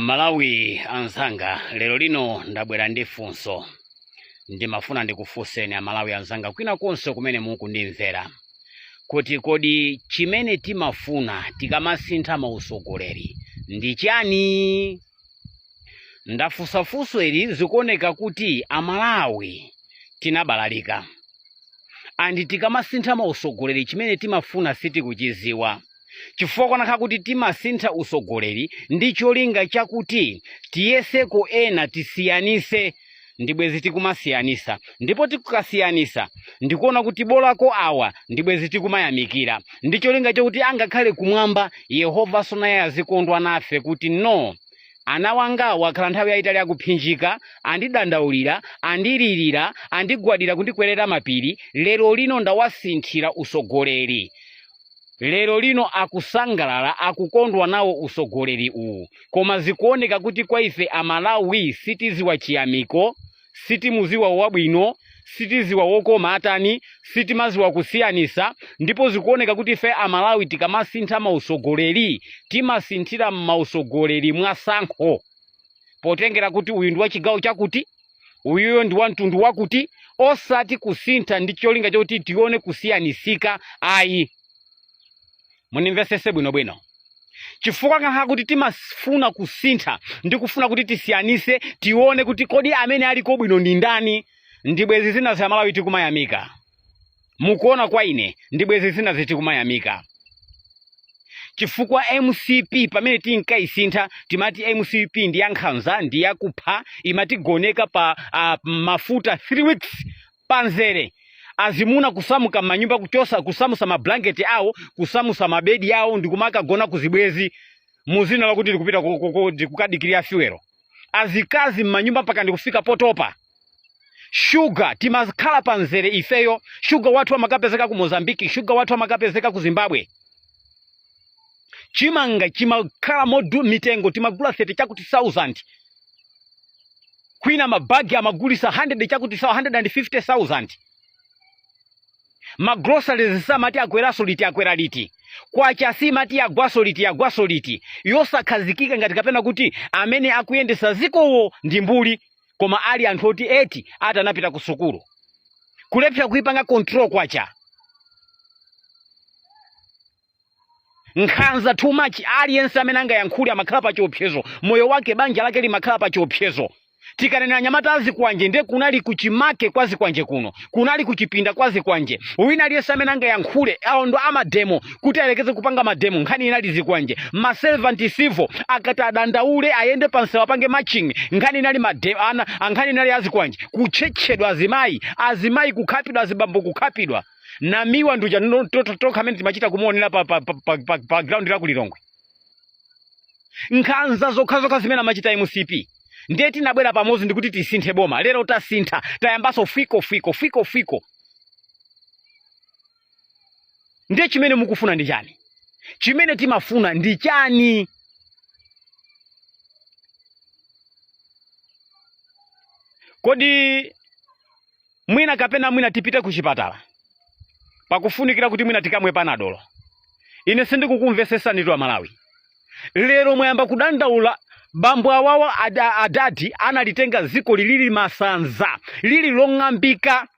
Amalawi anzanga, lero lino ndabwera ndi funso. Ndimafuna ndikufunseni Amalawi anzanga kwina konse kumene mukundimvera kuti kodi chimene timafuna tikamasintha mausogoleri ndi chani? Ndafunsa funso ili, zikuoneka kuti Amalawi tinabalalika and tikamasintha mausogoleri chimene timafuna sitikuchiziwa, chifukwa kukanakhala kuti timasintha usogoleri ndi cholinga chakuti tiyeseko ena, tisiyanise, ndibwezi tikumasiyanisa, ndipo tikukasiyanisa ndikuona kuti bolako awa, ndibwezi tikumayamikira ndi cholinga chakuti angakhale kumwamba Yehova naye azikondwa nafe kuti no, ana wanga wakhala nthawi yayitali akuphinjika, andidandaulira, andilirira, andigwadira, kundikwerera mapiri. Lero lino ndawasinthira usogoleri, lero lino akusangalala, akukondwa nawo usogoleri uwu. Koma zikuoneka kuti kwa ife Amalawi sitiziwa chiyamiko, sitimuziwa wabwino, sitiziwa wokoma atani, sitimaziwa kusiyanisa. Ndipo zikuoneka kuti ife Amalawi tikamasintha mausogoleri, timasinthira mausogoleri mwasankho, potengera kuti uyu ndi wa chigawo chakuti, uyuyo ndi wa mtundu wakuti, osati kusintha ndi cholinga chokuti tione kusiyanisika ayi. Munimvesese bwinobwino, chifukwa kukanakhala kuti timafuna kusintha ndi kufuna kuti tisiyanise, tione kuti kodi amene aliko bwino ndi ndani, ndibwezi zina za Malawi tikumayamika. Mukuona kwa ine, ndibwezi zina zitikumayamika, chifukwa MCP pamene tinkayisintha timati MCP ndi yankhanza, ndi yakupha, imatigoneka pa mafuta 3 weeks panzere, azimuna kusamuka m'manyumba, kuchosa, kusamusa mablanketi awo, kusamusa mabedi awo ndikumakagona kuzibwezi muzina lakuti likupita ndikukadikirira fuel. Azikazi m'manyumba mpaka ndikufika potopa. Shuga timakhala panzere ifeyo, shuga wathu amakapezeka ku Mozambiki, shuga wathu amakapezeka ku Zimbabwe. Chimanga chimakhala modu mitengo, timagula 30 chakuti 1000, kwina mabagi amagulisa 100 chakuti 150,000. Magroceries samati akweraso liti, akwera liti. Kwacha simati yagwaso liti, yagwaso liti, yosakhazikika, ngati kapena kuti amene akuyendesa zikowo ndi mbuli, koma ali anthu oti eti ati anapita ku sukulu, kulephera kuipanga control kwacha. Nkhanza too much, aliyense amene angayankhule amakhala pa chiopsezo, moyo wake, banja lake limakhala pa chiopsezo. Tikanena anyamata azikwanje, ndiye kunali kuchimake kwa zikwanje kuno, kunali kuchipinda kwa zikwanje. Wina aliyense amene angayankhule, awo ndo amademo, kuti ayelekeze kupanga mademo, nkhani inali zikwanje. Maservant civil akati adandaule, ayende pansewu, apange marching, nkhani inali mademo ana, nkhani inali azikwanje, kutchetchedwa azimayi, azimayi kukhapidwa, azibambo kukhapidwa. Namiwa nduja tokha amene timachita kumuonera pa ground la kulilongwe. Nkhanza zokhazokha zimene amachita MCP. Ndiye tinabwera pamodzi ndikuti tisinthe boma. Lero tasintha, tayambaso fwiko fwiko fwiko fwiko. Ndiye chimene mukufuna ndi chani? Chimene timafuna ndi chani? Kodi mwina kapena mwina tipite ku chipatala, pakufunikira kuti mwina tikamwe panadolo? Ine sindikukumvesesani tu Amalawi. Lero mwayamba kudandaula. Bambo awawa adadi analitenga dziko lilili masanza, lili long'ambika,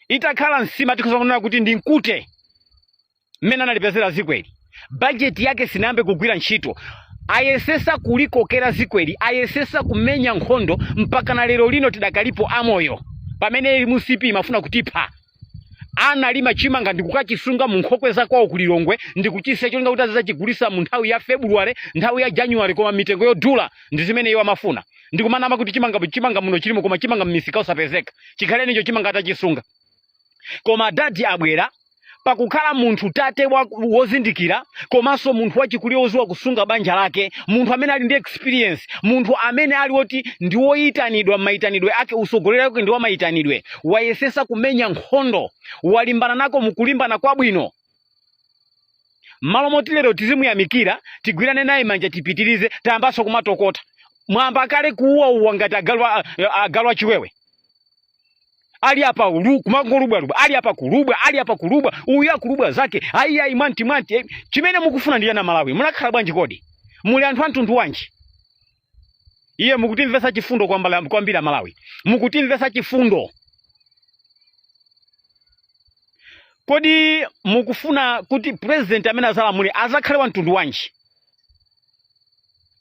itakhala nsima tikhoza kunena kuti ndi mkute mmene analipezera zikweli. Bajeti yake sinayambe kugwira ntchito. Ayesesa kulikokera zikweli, ayesesa kumenya nkhondo mpaka na lero lino tidakalipo amoyo, pamene MCP imafuna kutipha. Analima chimanga ndikukachisunga mu nkhokwe za kwawo kulilongwe, ndikuchisiya cholinga kuti azizachigulisa mu nthawi ya February, nthawi ya January, koma mitengo yodula. Ndi zimene iwo amafuna, ndikumanama kuti chimanga muno chilimo, koma chimanga mmisika osapezeka, chikhalenicho chimanga atachisunga. Koma dadi abwera pakukhala munthu tate wozindikira, komanso munthu wachikulire woziwa kusunga banja lake, munthu amene ali ndi experience, munthu amene ali woti ndi woyitanidwa m'mayitanidwe ake, usogoleri wake ndi wamayitanidwe. Wayesesa kumenya nkhondo, walimbana nako mukulimbana kwabwino. M'malo moti lero tizimuyamikira, tigwirane naye manja, tipitirize, tayambanso kumatokota. Mwamba kale kuuwauwa ngati agalu achiwewe ali apa kumangolubwalubwa, ali apa kulubwa, ali apa kulubwa, uyu akulubwa zake, ayi ayi, mwanti mwanti. Chimene mukufuna ndi chani Malawi? Munakhala bwanji kodi? Muli anthu a mtundu wanji? Iye mukutimvesa chifundo kwambiri Amalawi, mukutimvesa chifundo. Kodi mukufuna kuti president amene azalamule azakhale wa mtundu wanji?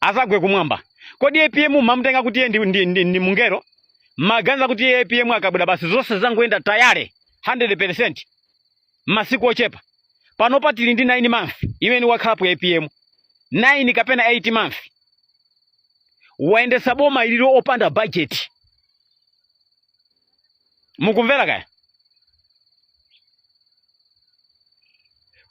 Azagwe kumwamba? Kodi APM mamutenga kuti iye ndi mungelo? Maganiza kuti APM akabwera basi zonse zangoyenda tayale 100% masiku ochepa? Panopa tili ndi 9 month imene wakhalapo APM, 9 kapena 8 month wayendesa boma ililo opanda budget. Mukumvera kaya?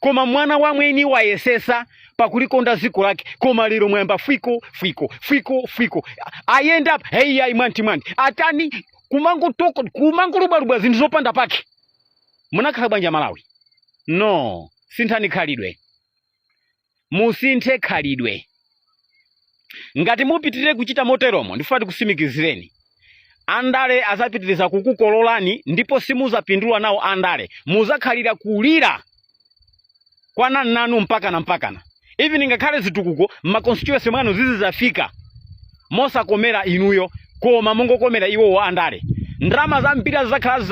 Koma mwana wa mwini wayesesa pakulikonda dziko lake, koma lero mwayamba fwiko fwiko fwiko fwiko, ayenda heyi ayi mwanti mwanti atani, kumangotoko kumangolubwalubwa zinthu zopanda pake. Munakhala bwanji Amalawi? No, sinthani khalidwe, musinthe khalidwe. Ngati mupitirire kuchita moteromo, ndifuna ndikusimikizireni, andale azapitiriza kukukololani ndipo simuzapindula nawo andale. Muzakhalira kulira kwa nanu mpakana mpakana. Even ngakhale zitukuko m'ma constituency mwanu zizizafika mosakomera inuyo, koma mongokomera iwowo andale. Ndalama zambiri zizakhala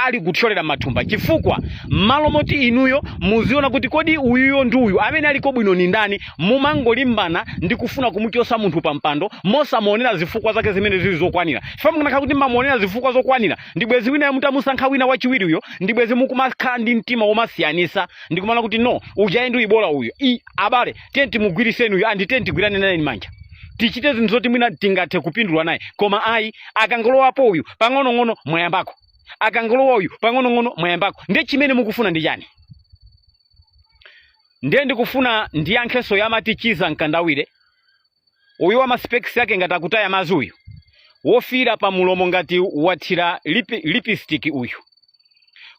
ali kuthyolera mathumba, chifukwa m'malo moti inuyo muziona kuti kodi uyuyo ndi uyu amene aliko bwino ni ndani, mumangolimbana ndi kufuna kumuchosa munthu pa mpando mosamuonera zifukwa zake zimene zili zokwanira. Chifukwa mukanakhala kuti mmamuonera zifukwa zokwanira, ndi bwezi wina mutamusankha wina wachiwiri uyo, ndi bwezi mukumakhala ndi mtima womasiyanisa ndikumaona kuti no, ujaye ndi uyibola uyu, i abale tiye timugwiriseni uyu andi tiye tigwirane naye manja tichite zinthu zoti mwina tingathe kupindula naye. Koma ayi, akangolowapo uyu pang'onong'ono mwayambako, akangolowa uyu pang'onong'ono mwayambako. Ndiye chimene mukufuna ndi chani? Ndiye ndikufuna ndiyankhenso yamati Chiza Mkandawire uyu wa maspeksi yake ngati akutaya madzi uyu, wofiira pa mulomo ngati wathira lipstick uyu.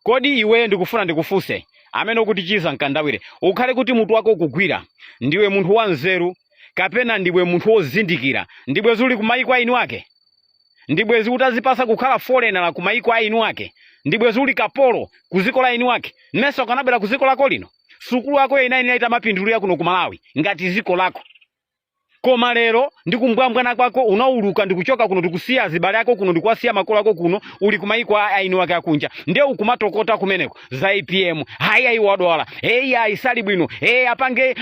Kodi iwe, ndikufuna ndikufunse amene ukuti Chiza Mkandawire, ukhale kuti mutu wako ukugwira, ndiwe munthu wanzeru kapena ndiwe munthu wozindikira, ndi bwezi uli kumayiko a eni ake? Ndi bwezi utazipasa kukhala foreigner ku mayiko a eni ake? Ndi bwezi uli kapolo ku dziko la eni ake? Mmenso ukanabwera ku dziko lako lino, sukulu yako inayenera itamapindulira kuno ku Malawi ngati dziko lako. Koma lero ndi kumbwambwana kwako unauluka ndikuchoka kuno, ndikusiya azibale ako kuno, ndikuwasiya makolo ako kuno, uli kumayiko a eni wake akunja, ndiye ukumatokota kumeneko za APM. Hayi ayi, wadwala, eyi ayi, sali bwino, eyi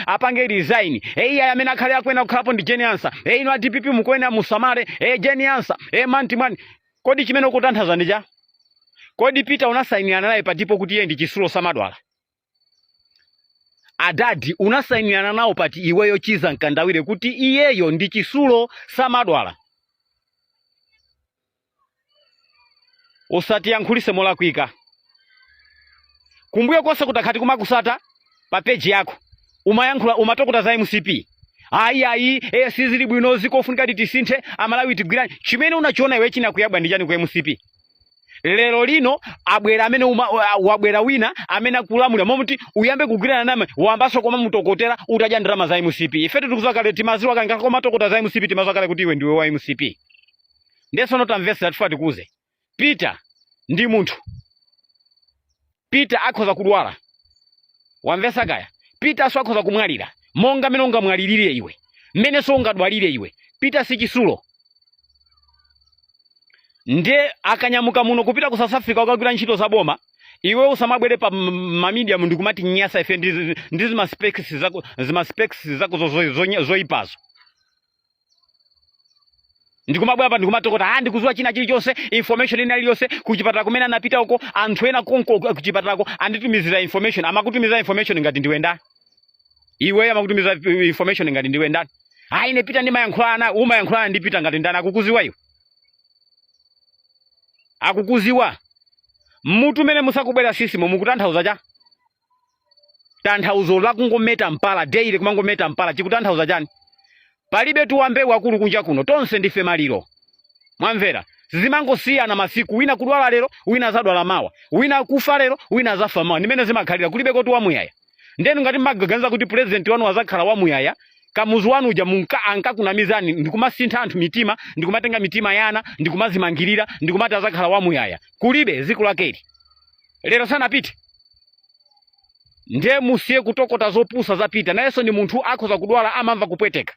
apange resign, eyi ayi, amene akhale akuyenera kukhalapo ndi Jane Ansah, eyi inu a DPP mukuyenera musamale, eyi Jane Ansah, eyi manti mwani. Kodi chimene ukutanthauza ndi cha? Kodi Peter unasainirana naye patipo kuti iye ndi chisulo samadwala? Adadi unasainirana nawo pati iweyo Chiza Mkandawire kuti iyeyo ndi chisulo samadwala? Usatiyankhulise molakwika. Kumbuyo konse kutakhati kumakusata pa peji yako umayankhula, umatokota za MCP. Ayi ayi, e, sizili bwino, zikofunika tisinthe, Amalawi tigwirani. Chimene unachiona iwe chinakuyabwa ndi chani ku MCP? Lero lino abwera amene wabwera wina amene akulamulira, momuti uyambe kugwirana name wambaso koma mutokotera utadya ndalama za MCP. Ife tikuziwa kale, timaziwa kale ngati komatokota za MCP, timaziwa kale kuti iwe ndiwe wa MCP. Ndiye sono tamvesera, tifuna tikuuze, Peter ndi munthu. Peter akhoza kudwala, wamvesa kaya? Peter so akhoza kumwalira monga mmene ungamwalirire iwe, mmene so ungadwalire iwe. Peter si chisulo. Ndiye akanyamuka muno kupita ku South Africa ukagwira ntchito za boma, iwe usamabwere pa ma media ndikumati nyasa ife ndi zima specs zako zoyipazo, ndikumabwera pa ndikumatokota, ah, ndikuziwa china chilichonse, information ina iliyonse kuchipatala kumene anapita uko, anthu ena konko kuchipatalako anditumizira information. Amakutumizira information ngati ndiwe ndani? Iwe amakutumiza information ngati ndiwe ndani? Ah, ine Peter ndimayankhulana. Umayankhulana ndi Peter ngati ndani? Akukuziwa iwe? Akukuziwa? Mutu mene musakubwera sisimo mukutanthauza cha tanthauzo lakungometa mpala daily, kumangometa mpala chikutanthauza chani? Palibe tuwambewu akulu kunja kuno, tonse ndife maliro, mwamvera? Zimangosiyana masiku, wina kudwala lero, wina azadwala mawa, wina kufa lero, wina azafa mawa. Ndimene zimakhalira, kulibe koti wamuyaya. Ndenu ngati mmagaganiza kuti president wanu azakhala wamuyaya, Kamuzu wanu uja munka ankakunamizani ndikumasintha anthu mitima, ndikumatenga mitima yana ndikumazimangirira, ndikumati azakhala wamuyaya. Kulibe dziko lakeli lero sanapite. Ndiye musiye kutokota zopusa za Peter. Nayenso ndi munthu, akhoza kudwala, amamva kupweteka.